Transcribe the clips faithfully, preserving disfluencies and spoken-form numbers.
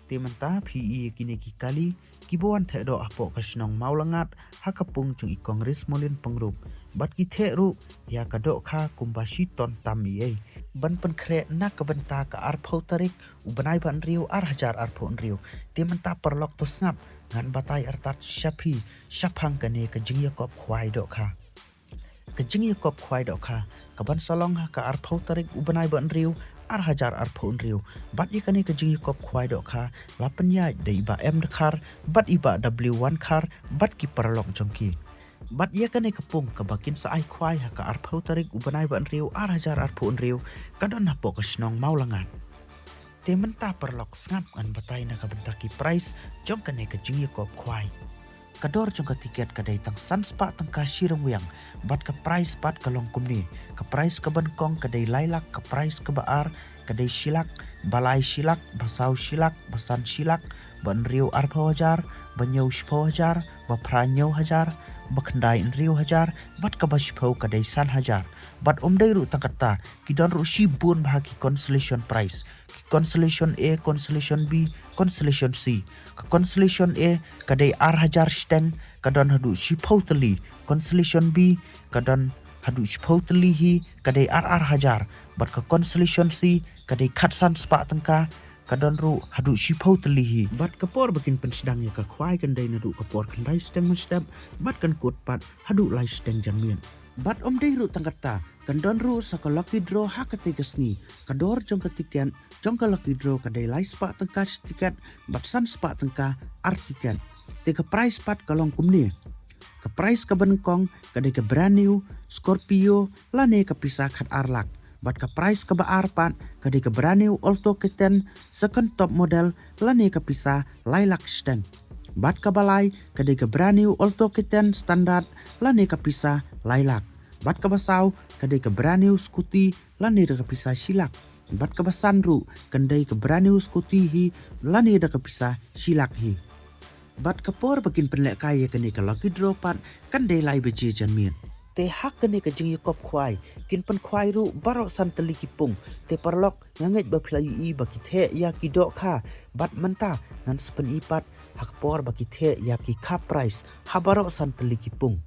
Te mynta phi ïohi ïa kine ki kali kiba wan theh doh hapoh ka shnong Mawlangat ha ka pung jong i Kong Rismolin Pyngrope. Bad ki theh ruh ïa ka dohkha kumba shi ton tam ei ei. Ban pynkhreh na ka bynta ka arphew tarik u bnai ba hynriew ar hajar arphew hynriew. Te mynta paralok to sngap ngan batai artat sha phi shaphang kane ka jingïakop khwai dohkha. Ka jingïakop khwai dohkha ka ban sa long ha ka arphew tarik u bnai ba hynriew ar hajar arphew hynriew. Bad ïa kane ka jingïakop khwai dohkha la pynïaid da i Bah M Dkhar bad i Bah W Wankhar bad ki paralok jong ki. Bad ïa kane ka pung kaba kin sa ai khwai ha ka arphew tarik u bnai ba hynriew ar hajar arphew hynriew ka don hapoh ka shnong Mawlangat. Te mynta paralok sngap ngan batai na ka bynta ki prize jong kane ka jingïakop khwai. Ka dor jong ka tiket ka dei tang san spah tyngka shi ryngwiang, bad ka prize pat ka long kumne. Ka prize kaba nyngkong ka dei lai lak, ka prize kaba ar ka dei shi lak, ba lai shi lak, ba saw shi lak, ba san shi lak, ba hynriew arphew hajar, ba hynñiew shiphew hajar, ba phra hynñiew hajar, ba khyndai hynriew hajar, bad kaba shiphew ka dei san hajar. Bad ym dei ruh tang katta, ki don ruh shibun bha ki consolation prize. Ki consolation A, consolation B, consolation C. Ka consolation A ka dei ar hajar shiteng, ka don haduh shiphew tylli. Consolation B ka don haduh shiphew tylli hi, ka dei ar ar hajar. Bad ka consolation C ka dei khatsan spah tyngka, ka don ruh haduh shiphew tylli hi. Bad ka por ba kin pynsdang ïa ka khwai kan dei naduh ka por khyndai shiteng mynstep bad kan kut pat haduh lai shiteng janmiet. Bad ym dei ruh tang katta, kan don ruh sa ka lucky draw ha katei ka sngi. Ka dor jong ka tiket jong ka lucky draw ka dei lai spah tyngka shi tiket bad san spah tyngka ar tiket. Te ka prize pat ka long kumne. Ka prize kaba nyngkong ka dei ka brand new Scorpio lane ka pisa khat ar lak. Bad ka prize kaba ar pat ka dei ka brand new Alto K ten second top model lane ka pisa lai lak shiteng. Bad kaba lai ka dei ka brand new Alto K ten standard lane ka pisa lai lak. Bad kaba saw ka dei ka brand new scooty lane da ka pisa shi lak. Bad kaba san ruh kan dei ka brand new scooty hi lane da ka pisa shi lak hi. Bad ka por ba kin pynlehkai ïa kane ka lucky draw pat kan dei lai baje janmiet. Te ha kane ka jingïakop khwai kin pynkhwai ruh baroh san tylli ki pung. Te paralok, nga ngeit ba phi la ïohi ba ki theh ïa ki dohkha. Bad mynta ngan sa pyni pat ha ka por ba ki theh ïa ki kha prize ha baroh san tylli ki pung.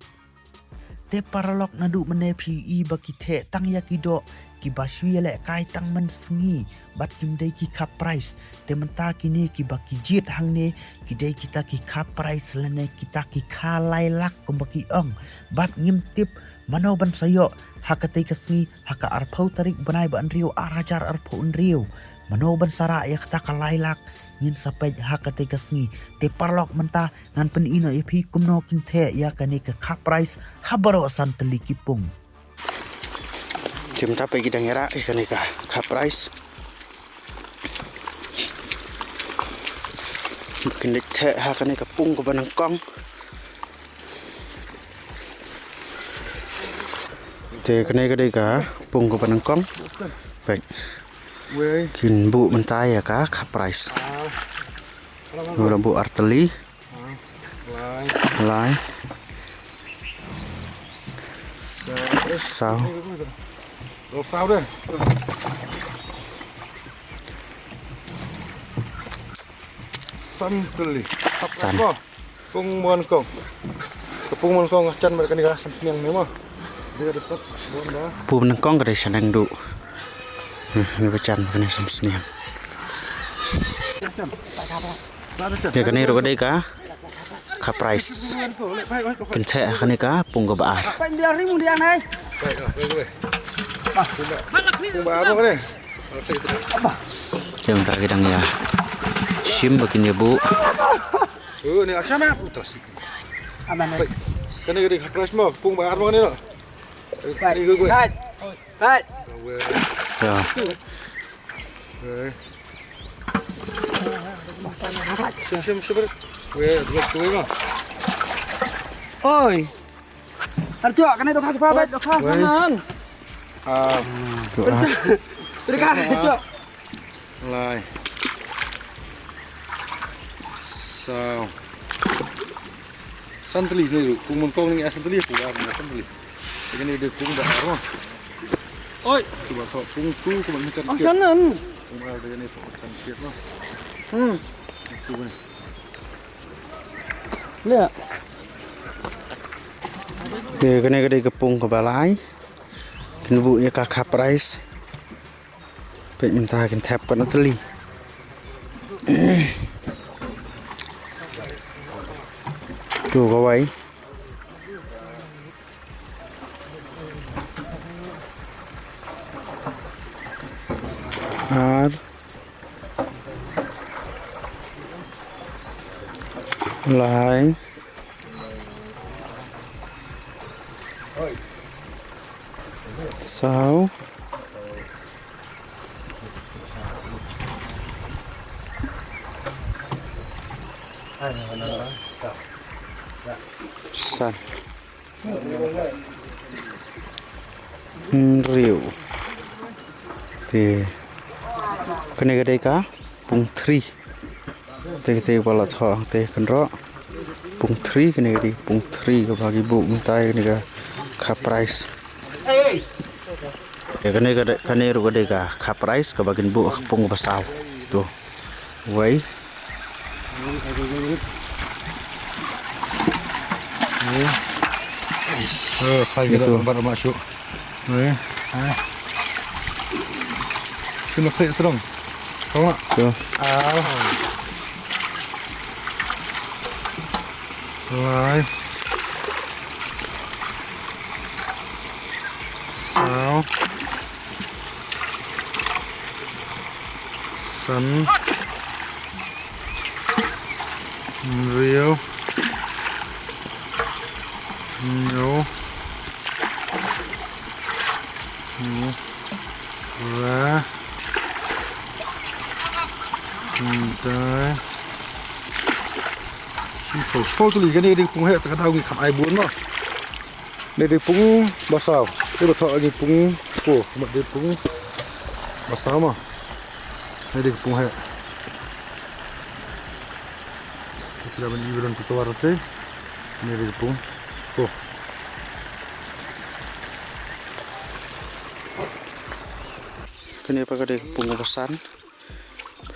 Te paralok, naduh mynne phi ïohi ba ki theh tang ïa ki doh kiba shu ïalehkai tang mynsngi bad kim dei ki kha prize. Te mynta kine kiba ki jied hangne ki dei kita ki kha prize lane kita ki kha lai lak kumba ki ong. Bad ngim tip mano ban sa ïoh ha katei ka sngi, ha ka arphew tarik bnai ba hynriew ar hajar arphew hynriew. Mano ban sa rah ïa kata ka lai lak, ngin sa peit ha katei ka sngi. Te paralok, mynta ngan pyni noh ïa phi kumno kin theh ïa kane ka kha prize ha baroh san tylli ki pung. Te mynta peit, ki dang ïa rah ïa kane ka kha prize. Kin dei theh ha kane ka pung kaba nyngkong. Te kane ka dei ka pung kaba nyngkong. Peit. Kin buh mynta ïa ka kha prize. Ngi la buh ar tylli. Lai. Saw. Saw deh. San tylli. San. Pung ba nyngkong. Ka pung ba nyngkong ka jan bad kane ka san sniang ne mo. Pung ba nyngkong ka dei sniang duh. Hmm, kane ka jan bad kane san sniang. Te kane ruh ka dei ka kha prize. Kin theh ha kane ka pung kaba ar. Te mynta ki dang ïa shim ba kin ïa buh. Oh, ni asam ah, putra sih. Aman. Kane ka dei kha prize mo, pung ba ar mo kane no. Ni gue gue. Kat. Kat. Ya. Shim, shim, shim. Gue, gue, gue mo. Oi. Arjo, kane dohkha sapa bet? Dohkha sanan. Ah, dohkha. Dohkha, arjo. Lai. Saw. San tylli ne ruh, pung ba nyngkong ne san tylli, pung ba ar ne san tylli. Kane dei pung ba ar mo. Oi, pung ba ar, pung tu, pung ba ar ne san tylli. Oh, sanan. Pung ba ar dei ne san tylli mo. Hmm. Te kane ka dei ka pung kaba lai. Kin buh ïa ka cup rice. Peit mynta kin thep ka na tylli. Tu kawei. Ar. Lai. Saw. San. Hynriew. Te kane ka dei ka pung three. Te kane ka dei ba la thoh te kynroh. Pung three, kane ka dei pung three kaba ki buh mynta, kane ka cup rice. Te kane ka dei, kane ruh ka dei ka cup rice kaba kin buh ka pung kaba saw. Tu. Wei. Eh, khai kita. Itu. Gambar mak syuk. Wei. Ah. Kena klik terus. Tolong nak. Tu. Ah. Lai. Saw. San. Hynriew. Hynñiew. Hynñiew. Phra. Khyndai. Shiphew. Shiphew tylli, kane ka dei pung heh, te ka daw ngi kham ai bun mo. Kane dei pung ba saw. Te ba thoh ngi pung four, ka mut dei pung ba saw mo. Kane dei pung heh. Te ki la ban i ba don ki tawar te. Kane dei pung four. Kane pat ka dei pung ba san.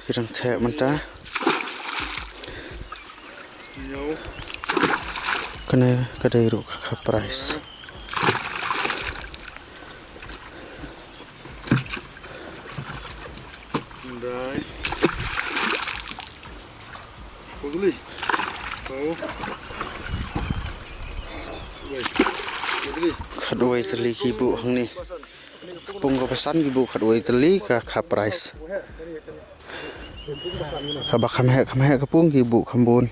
Ki dang thep mynta. Kane ka dei ruh ka cup rice. Khyndai. Shiphew tylli. Shiphew. Wei. Shiphew tylli. Khatwei tylli ki buh hangne. Ka pung kaba san ki buh khatwei tylli ka cup rice. Kaba kham heh, kham heh ka pung ki buh kham bun.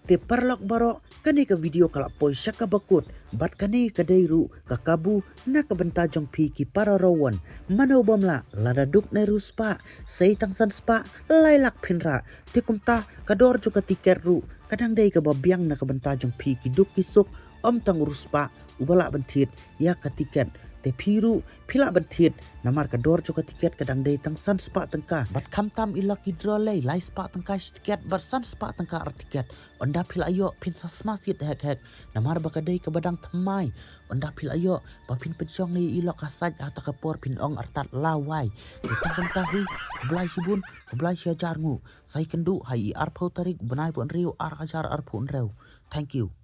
Te paralok baroh, kane ka video ka la poi sha kaba kut, bad kane ka dei ruh ka kabu na ka bynta jong phi ki para rawon. Mano bym lah, lada duk ne riewspah, sei tang san spah, lai lak phin rah. Te kumta ka dor jong ka tiket ruh ka dang dei kaba biang na ka bynta jong phi ki duk ki suk, ym tang riewspah uba lah ban thied ïa ka tiket. Te phi ruh phi lah ban thied, namar ka dor jong ka tiket ka dang dei tang san spah tyngka. Bad khamtam i lucky draw lei, lai spah tyngka shi tiket bad san spah tyngka ar tiket. Ynda phi la ïoh phin sa sma siat hek hek, namar ba ka dei kaba dang thymmai. Ynda phi la ïoh ba phin pynshong ïa i lok ka sait, ha ta ka por phin ong artat lawai. Te tang kumta hi, khublei shibun, khublei shi hajar nguh. Sa ïakynduh ha i arphew tarik bnai ba hynriew, ar hajar arphew hynriew. Thank you.